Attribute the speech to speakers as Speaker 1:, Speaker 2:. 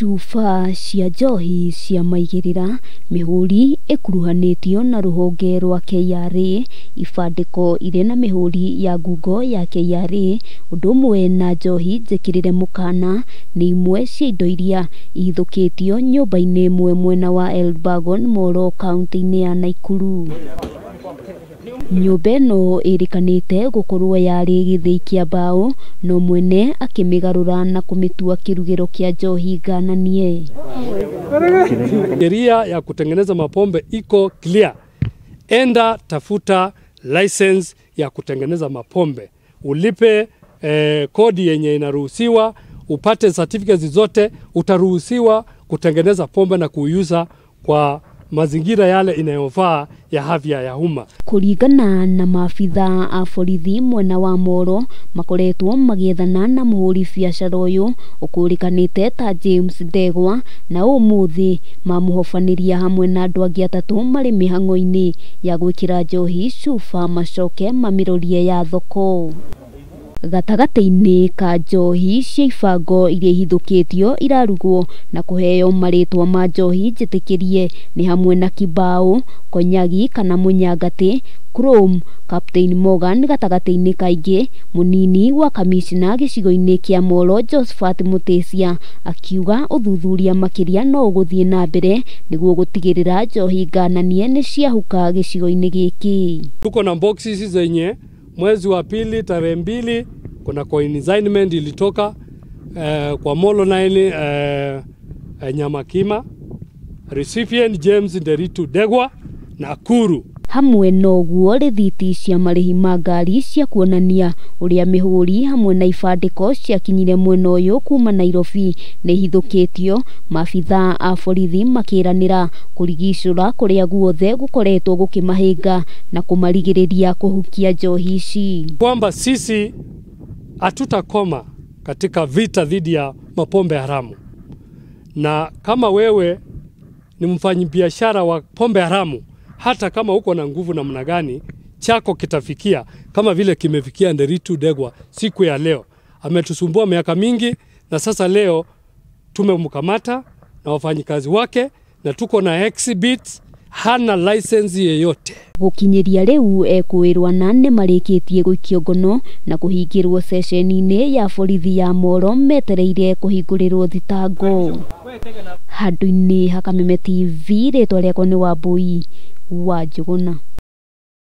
Speaker 1: Cuba cia njohi cia maigĩrĩra mĩhũri ĩkuruhanĩtio na rũhonge rwa KRA, ibandĩko irĩ na mĩhũri ya ngungo ya KRA ũndũ ũmwe na njohi njĩkĩrĩre mũkana nĩ imwe cia indo iria ihithũkĩtio nyũmba-inĩ ĩmwe mwena wa Elburgon Molo kaunti-inĩ ya Nakuru. Nyũmba ĩno ĩrĩkanĩte gũkorwo yarĩ gĩthĩi kĩa mbaũ no mwene akĩmĩgarũra na kũmĩtua kĩrugĩro kĩa njohi ngananie.
Speaker 2: Sheria ya kutengeneza mapombe iko clear. Enda tafuta license ya kutengeneza mapombe, ulipe kodi yenye inaruhusiwa, upate certificates zote, utaruhusiwa kutengeneza pombe na kuiuza kwa mazingira yale inayofaa ya afya ya umma.
Speaker 1: Kuringana na maabitha a borithi mwena wa Molo makoretwo magiethana na muhuri biacara uyu ukurikanite ta James Ndegwa na umuthi mamuhobaniria hamwe na andu angi atatu mari mihango-ini ya gwikira njohi cuba macoke mamirorie ya thoko. Gatagatĩ-inĩ ka njohi cia ibango iria ihithũkĩtio irarugwo na kũheo marĩtwa ma njohi njĩtĩkĩrie nĩ hamwe na Kibao, Konyagi kana Mũnyangatĩ, Chrome, Captain Morgan gatagatĩ-inĩ kaingĩ. Mũnini wa kamishna gĩcigo-inĩ kĩa Molo Josephat Mutesia akiuga ũthuthuria makĩria no ũgũthiĩ na mbere nĩguo gũtigĩrĩra njohi ngananie nĩ ciahuka gĩcigo-inĩ gĩkĩ.
Speaker 2: Tuko na boxes zenye mwezi wa pili tarehe 2 kuna consignment ilitoka kwa Molo 9 Nyamakima, recipient James Nderitu Ndegwa Nakuru.
Speaker 1: Hamwe noguo rithiti cia marĩhi ma ngari cia kuonania ũrĩa mĩhũri hamwe na ibandĩko ciakinyire mwena ũyũ kuma Nairobi nĩ ihithũkĩtio, maabitha a borithi makĩranĩra kũrigicũra kũrĩa guothe gũkoretwo gũkĩmahĩnga na kũmarigĩrĩria kũhukia njohi ici.
Speaker 2: Kwamba sisi hatutakoma katika vita dhidi ya mapombe haramu, na kama wewe ni mfanyabiashara wa pombe haramu, hata kama uko na nguvu namna gani, chako kitafikia kama vile kimefikia Nderitu Ndegwa siku ya leo. Ametusumbua miaka mingi na sasa leo tumemkamata na wafanyikazi wake na tuko na exhibits, hana license yeyote.
Speaker 1: Gũkinyĩria rĩu ekũĩrwo na nĩ marĩkĩtie gũikio ngono na kũhingĩrwo ceceni-inĩ ya borithi ya Molo metereire kũhingũrĩrwo thitango. Handũ-inĩ ha Kameme TV, rĩtwa rĩakwa nĩ Wambui wa Njũgũna.